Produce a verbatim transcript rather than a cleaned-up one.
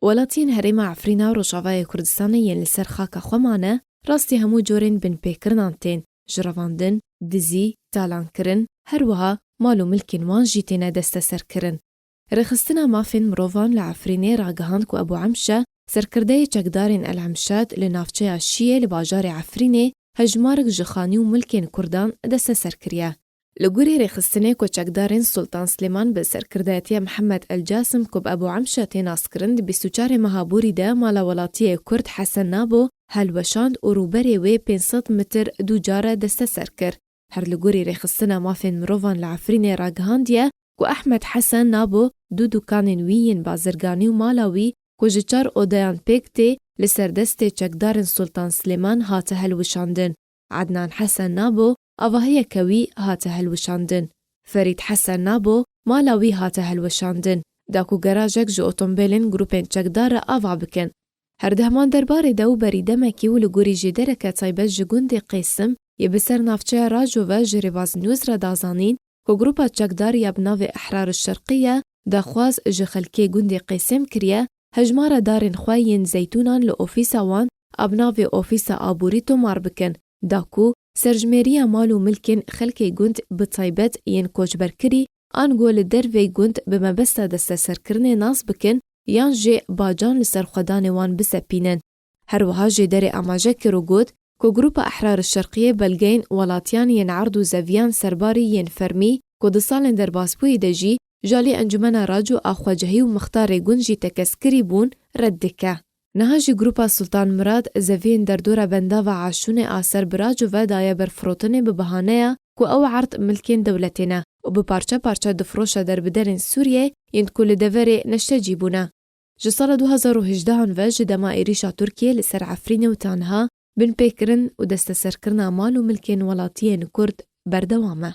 Welatiyên Herêma Efrîna û Rojavayê Kurdistanê yên li ser xaka xwe mane, rastî hemû corên binpêkirinan tên, ji revandin, dizî, talankirin, her wiha mal û milkên wan jî têne desteserkirin. Rêxistina Mafên Mirovan li Efrînê ragihand ku Ebû Emşe, serkirdeyê çekdarên El Emşad li navçeya Şiyê li bajarê Efrînê, hejmarek ji xanî û milkên Kurdan desteser kiriye. Li gorî rêxistinê ku çekdarên Sultan Silêman bi serkirdayetiya Mihemed El Casim ku bi Ebû Emşe tê naskirin di bîst û çarê meha borî de mala welatiyê Kurd Hesen Nabo helweşand û rûberê wê pênc sed metir du care desteser kir. Her li gorî rêxistina mafên mirovan li Efrînê ragihandiye ku Ehmed Hesen Nabo du dukanên wî yên bazirganî û mala wî ku ji çar odeyan pêk tê li ser destê çekdarên Sultan Silêman hate helwişandin. Ednan Hesen Nabo avahiyeke wî hate helwişandin. Ferîd Hesen Nabo mala wî hate helwişandin, da ku garajek ji otombêlên grûpên çekdar re ava bikin. Her di heman derbarê de û berî demekî û li gorî jêdereke taybet ji gundê Qêsim yê bi ser navçeya Raco ve ji Rêvaz News re da zanîn ku grupa çekdar ya bi navê Ehrar Şerqî ye, daxwaz ji xelkê gundê Qêsim kiriye, hejmara darên xwe yên zeytûnan li ofîsa wan a bi navê Ofîsa Aborî tomar bikin, da ku serjimêriya mal û milkên xelkê gund bi taybet yên koçberkirî ango li derveyî gund bi mebesta desteserkirinê nas bikin yan jî bacan li serxwedanê wan bisepînin. Her wiha jêderê amaje kir û got ku Grupa Ehrar Şerqiyê belgeyên welatiyan yên erd û zeviyan serbarî yên fermî ku di salên derbasbûyî de jî ji alî Encûmena Raco a xwecihî û mixtarê gund jî tekez kirî bûn, red dike. Niha jî Grupa Sultan Mirad zeviyên derdora bendava Aşûnê a ser bi Raco ve daye ber firotinê bi bahaneya ku ew erd milkên dewletê ne û bi parçe parçe difiroşe derbiderên Sûriyê yên ku li deverê neştecî bûne. Ji sala du hezar û hejdehan ve ji dema êrîşa Tirkiyê li ser Efrînê û Tanha, binpêkirin û desteserkirina mal û milkên welatiyên Kurd berdewam e.